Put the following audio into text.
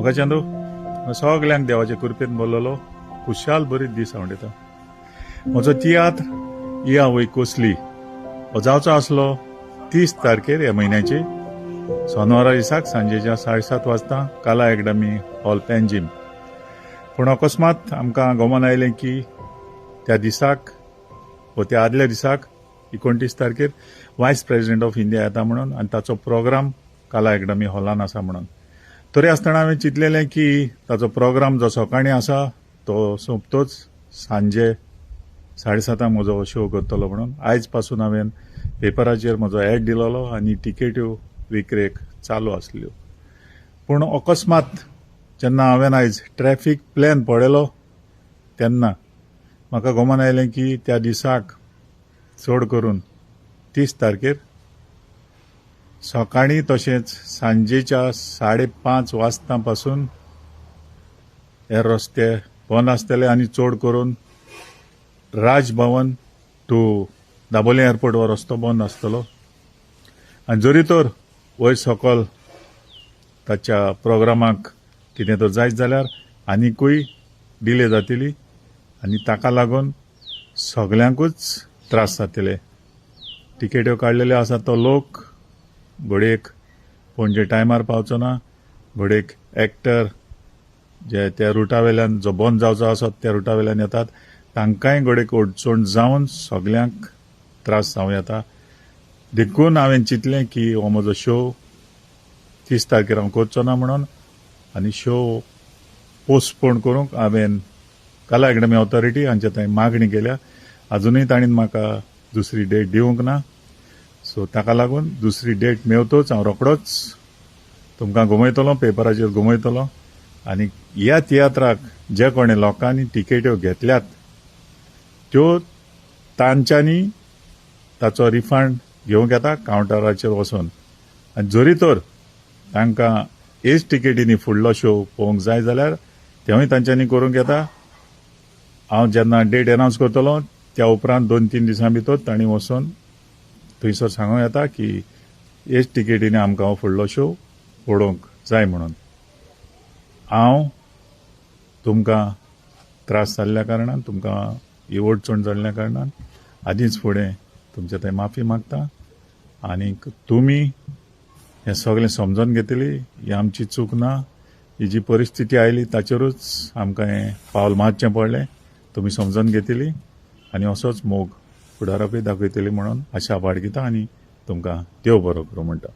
म्हाका चांदू सगल्यांक देवाचे कृपेन बोल्लोलो खुशाल बरीच दीस आवडटा. म्हजो तियात्र ही आवय कोसली हो जावचो आसलो 30 तारखेर ह्या म्हयन्याची सोनवारा दिसाक सांजेच्या 7:30 वाजता कला एकाडमी हॉल पेंजीम. पूण अकस्मात आमकां गमन आयलें की त्या दिसाक व त्या आदल्या दिसाक 29 तारखेर वायस प्रेजिडेंट ऑफ इंडिया येता म्हणून आनी ताचो प्रोग्राम कला एकाडमी हॉलान आसा म्हणून. तरी आसतना हांवें चिंतलेलें की ताचो प्रोग्राम जो सकाळीं आसा तो सोंपतोच सांजे 7:30 म्हजो शो करतलो म्हणून. आयज पासून हांवें पेपराचेर म्हजो एड दिलोलो आनी टिकेट्यो विक्रेक चालू आसल्यो. पूण अकस्मात जेन्ना हांवें आयज ट्रॅफीक प्लॅन पळयलो तेन्ना म्हाका गमन आयलें की त्या दिसाक चड करून 30 तारखेर सकाळीं तशेंच सांजेच्या 5:30 वाजता पासून हे रस्ते बंद आसतले आनी चड करून राजभवन टू दाबोली एअरपोर्ट हो रस्तो बंद आसतलो. आनी जरी तर वयर सकल ताच्या प्रोग्रामाक कितें तर जायत जाल्यार आनिकूय डिले जातली आनी ताका लागून सगल्यांकूच त्रास जातले. टिकेट्यो काडलेल्यो आसा तो लोक घडयेक पणजे टायमार पावचो ना, घडयेक एक्टर जे त्या रुटा वेल्यान जो बंद जावचो आसा त्या रुटा वेल्यान येतात तांकांय घडयेक अडचण जावन सगल्यांक त्रास जावं येता. देखून हांवें चिंतलें की हो म्हजो शो 30 तारखेर हांव करचो ना म्हणून आनी शो पोस्टपोन करूंक हांवें कला एकाडमी ऑथॉरिटी हांच्या थंय मागणी केल्या. अजुनूय तांणी म्हाका दुसरी डेट दिवंक ना. सो ताका लागून दुसरी डेट मेवतोच हांव रोखडोच तुमकां घुमयतलो, पेपराचेर घुमयतलो. आनी ह्या तियात्राक जे कोणे लोकांनी टिकेट्यो घेतल्यात त्यो तांच्यांनी ताचो रिफंड घेवंक येता कावंटराचेर वचून. आनी जरी तर तांकां हेच टिकेटींनी फुडलो शो पळोवंक जाय जाल्यार तेवूय तांच्यांनी करूंक येता. हांव जेन्ना डेट एनावन्स करतलो त्या उपरांत 2-3 दिसां भितर तांणी वचून थंयसर सांगूं येता की हेच टिकेटींनी आमकां हो फुडलो शो पळोवंक जाय म्हणून. हांव तुमकां त्रास जाल्ल्या कारणान, तुमकां ही अडचण जाल्ल्या कारणान आदींच फुडें तुमचे थंय माफी मागता. आनीक तुमी हें सगळें समजून घेतली, ही आमची चूक ना. ही जी परिस्थिती आयली ताचेरूच आमकां हें पावल मारचें पडलें. तुमी समजून घेतली आनी असोच मोग फुडाराकूय दाखयतली म्हणून आशा बाळगिता आनी तुमकां देव बरो करूं म्हणटा.